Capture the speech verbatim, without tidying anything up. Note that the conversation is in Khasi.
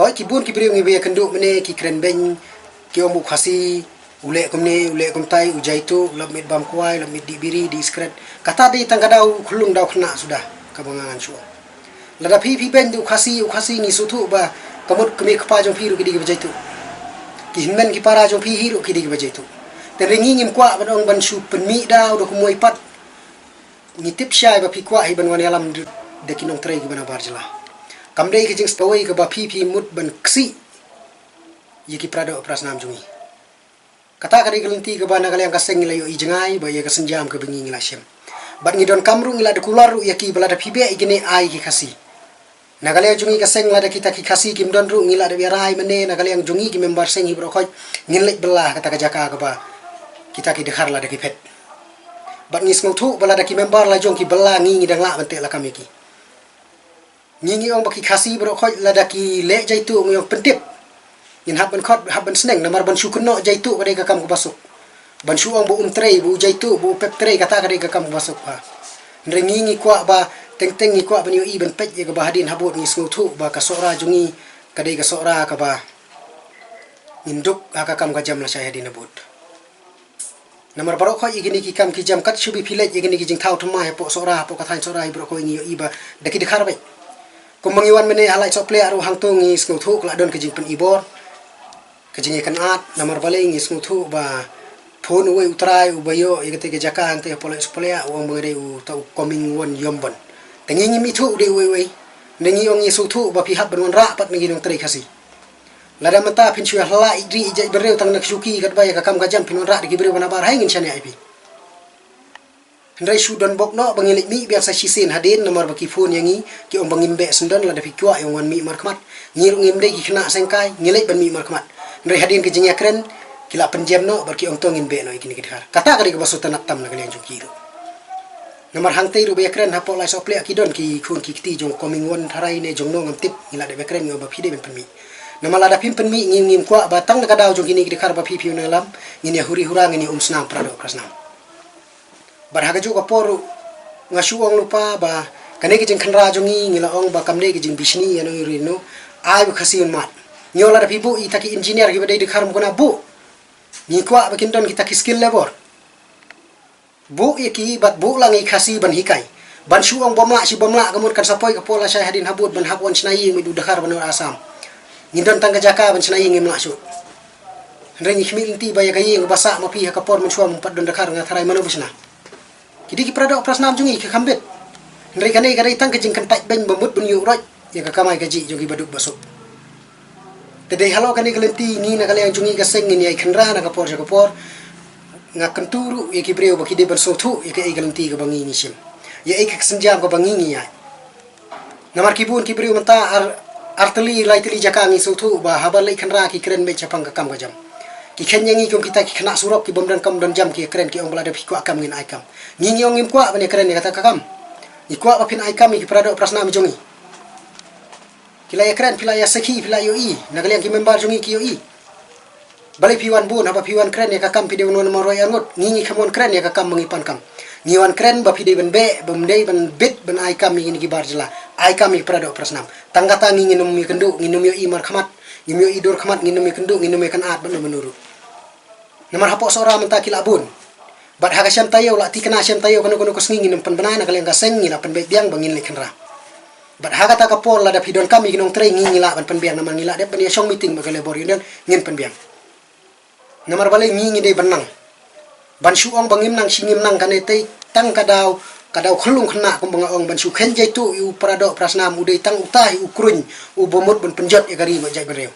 Hoi ki bun ki briew ngi ba ïakynduh mynne ki kren beiñ, ki ong ba u Khasi u leh kumne, u leh kumtai, u jaituh, u lap miet bam kwai, u lap miet dih biri, dih sikret. Kata dei tang ka daw khyllung daw khynnah suda kaba nga ngan shu ong. Lada phi phi beiñ da u Khasi, u Khasi ngi sngewthuh ba ka mut kmie kpa jong phi ruh ki dei kiba jaituh. Ki hynmen ki para jong phi hi ruh ki dei kiba jaituh. Te ngi ngim kwah ban ong ban shu pynmih daw da kumwei pat. Ngi tip shai ba phi kwah hi ban wan ïalam da ki nongtrei kiba na bar jylla. Kam dei ka jingstad kawei kaba phi phi mut ban ksih ïa ki para doh para snam jong ngi. Kata ka dei ka lynti kaba na ka liang ka seng ngi la ïohi jngai ba ïa ka sienjam kaba ngi ngi la shim. Bad ngi donkam ruh ngi la da kular ruh ïa ki ba lada phi beh ïa kine ai ki Khasi. Na ka liang jong ngi ka seng lada kita ki Khasi kim don ruh ngi la da ïarai mynne na ka liang jong ngi ki member seng hi baroh khoit ngin leit bylla ha kata ka jaka kaba kita ki dkhar lada ki phet. Bad ngi sngewthuh ba lada ki member la jong ki bylla ngi ngi dang lah ban teh lakam ïa ki. Ngi ngi ong ba ki Khasi baroh khoit lada ki leh jaituh ngi ong pyntip. Ngin hap ban khot hap ban sneng namar ban shu kynnoh jaituh ka dei ka kam kaba suk. Ban shu ong ba um trei ba u jaituh ba u pep trei kata ka dei ka kam kaba suk ha. Hynrei ngi ngi kwah ba teng teng ngi kwah ban ïohi ban peit ïa kaba hadien habud ngi sngewthuh ba ka Sohra jong ngi ka dei ka Sohra kaba ngin duk ha ka kam ka jam lashai hadien habud. Namar baroh khoit ïa kine ki kam ki jam kat shu ba phi leit ïa kine ki jingthaw thymmai hapoh Sohra hapoh ka thaiñ Sohra hi baroh khoit ngi ïohi ba da ki dkhar beit. Kumba ngi wan mynne ha Laisohpliah ruh hangto ngi sngewthuh ka la don ka jingpynibor ka jingïakynad namar balei ngi sngewthuh ba phone uwei u trai uba ïoh ïa kata ka jaka hangto hapoh Laisohpliah u ong ba nga dei uta u Comingone Yombon. Te ngi ngim ithuh u dei uwei uwei. Ngi ong ngi sngewthuh ba phi hap ban wanrah pat na ki nongtrei Khasi. Lada mynta phin shu ïa hla ïa ri ïa jaitbynriew tang na ka shuki katba ïa ka kam ka jam phin wanrah da ki briew ba na bar hai ngin shaniah ïa phi. Hynrei shu don bok noh ba ngin leit mih biang sa shisien hadien namar ba ki phone ïa ngi ki ong ba ngim beh syndon lada phi kwah ïa wan mih markhmat. Ngi ruh ngim dei ki khynnah sengkai ngi leit ban mih markhmat. Hynrei hadien ka jingïakren ki la pynjem noh bad ki ong to ngin beh noh ïa kine ki dkhar. Kata ka dei kaba sngewtynnat tam na ka liang jong ki ruh. Namar hangtei ruh ba ïakren hapoh Laisohpliah ki don ki khun ki kti jong Comingone tharai ne jong no ngam tip ngi la dep ïakren ngi ong ba phi dei ban pynmih. Namar lada phim pynmih ngi ngim kwah ba tang na ka daw jong kine ki dkhar ba phi phi wan ïalam ngin ïa huri hura ngin ïa um snam para doh para snam. Bad ha kajuh ka por ruh nga shu ong lypa ba kane ka jingkhynra jong ngi ngi la ong ba kam dei ka jingbishni ïa no ïa rino ai ba Khasi un mad. Ngi ong lada phi buh ïa kita ki engineer kiba dei dkhar mukna buh. Ngi kwah ba kin don kita ki skill labor. Buh ïa ki bad buh lang ïa ki Khasi ban hikai. Ban shu ong bym lah shi bym lah ka mut kan sa poi ka por lashai hadien habud ban hap wan shna ïing mih u dkhar ban wan Assam. Ngin don tang ka jaka ban shna ïing ngim lah shuh. Hynrei ngi khmih lynti ba ïa ka ïing ba sah ma phi ha ka por mynshuwa mym pat don dkhar nga tharai mano ba shna. Ki dei ki para doh para snam jong ngi ki kham bit. Hynrei kane ka dei tang ka jingkyntait beiñ ba mut ban ïuh roit ïa ka kamai kajih jong ki baduk basuk. Te dei halor kane ka lynti ngi na ka liang jong ngi ka seng ngin ïai khynra na ka por sha ka por. Nga kyntu ruh ïa ki briew ba ki dei ban sngewthuh ïa kaei ka lynti kaba ngi ngi shim. Ïa ei ka sienjam kaba ngi ngi ïaid. Namar ki bun ki briew mynta ar, ar tylli lai tylli jaka ngi sngewthuh ba haba leit khynra ki kren beit shaphang ka kam ka jam. Ki kheiñ ïa ngi kum kita ki khynnah surok ki bym don kam don jam ki kren ki ong ba lada phi kwah kam ngin ai kam. Ngi ngi ong ngim kwah ban ïa kren ïa kata ka kam. Ngi kwah ba phin ai kam ïa ki para doh para snam jong ngi. Ki la ïa kren phi la ïa sakhi phi la ïohi na ka liang ki member jong ngi ki ïohi. Balei phi wan bun haba phi wan kren ïa ka kam phi dei ban wan marwei arngut ngi ngi kham wan kren ïa ka kam ba ngi pan kam. Ngi wan kren ba phi dei ban beh bym dei ban bit ban ai kam ïa kine ki bar jylla. Ai kam ïa ki para doh para snam. Tang kata ngi ngin ym ïakynduh ngin ym ïohi markhmat ngin ym ïohi dur khmat ngin ym ïakynduh ngin ym ïakynad bad no mano ruh. Namar hapoh Sohra mynta ki la bun. Bad ha ka shem taïew la thikna shem taïew kano kano ka sngi ngin ym pynbna na ka liang ka seng ngi la pynbeit biang ba ngin leit khynra. Bad ha kata ka por lada phi donkam ïa ki nongtrei ngi ngi lah ban pynbiang namar ngi lah dep ban ïa shong meeting bad ka Labour Union ngin pynbiang. Namar balei ngi ngi dei ban nang. Ban shu ong ba ngim nang shi ngim nang kane tei tang ka daw ka daw khyllung khynnah kumba nga ong ban shu kheiñ jaituh ïa u para doh para snam u dei tang uta hi u kruiñ u ba mut ban pynjot ïa ka ri bad jaitbynriew.